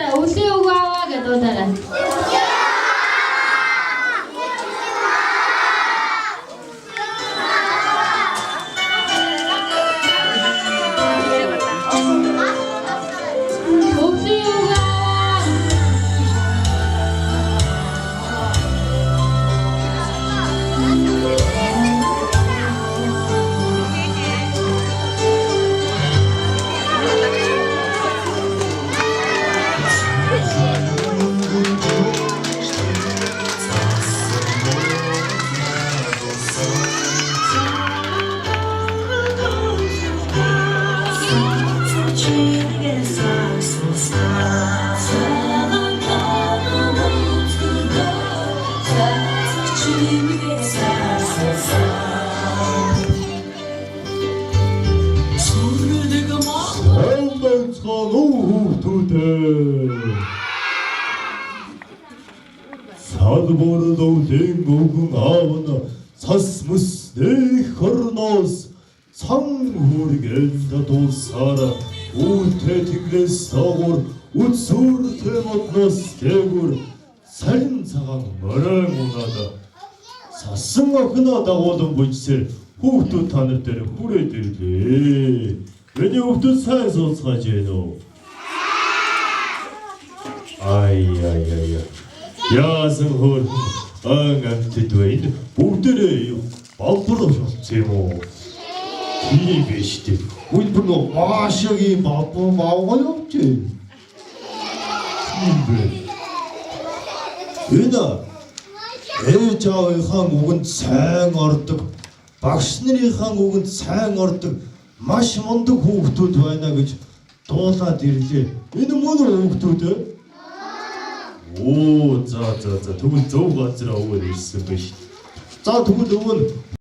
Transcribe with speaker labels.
Speaker 1: Дуудаарай. Өвлийн үг аваа гэж дуудаарай. Өвлийн үг аваа.
Speaker 2: Сайн байцгаана уу, хүүхдүүд ээ. Салбар өвлийн өвгөн аав нь цас мөс нэх хорноос цан хүргэн дуулсаар үүтэй тэнгэрээс доогуур үтсүүртэй модноос дээгүүр царин цагаан морин унаад сасан охиноо дагуулan бүжсээр хүүхдүүд та нар дээр хүрээд ирлээ. Миний хүүхдүүд сайн сууцгааж байна уу? Ай ай ай. Яасан хөөрхөн ан амьтад вэ? Энэ бүгдээрээ балбар болсон юм уу? Тийм биш үү? Үгүй бүр нөө маашагийн балбар маавгаа явж. Тийм бэ. Энэ ээж аавынхаа үгэнд сайн ордог, багш нарынхаа үгэнд сайн ордог маш мундаг хүүхдүүд байна гэж дуулаад ирлээ. Энэ мөн үү, хүүхдүүд ээ? Оо, за за за, тэгвэл зөв газар өвөр ирсэн биш. За, тэгвэл өвөн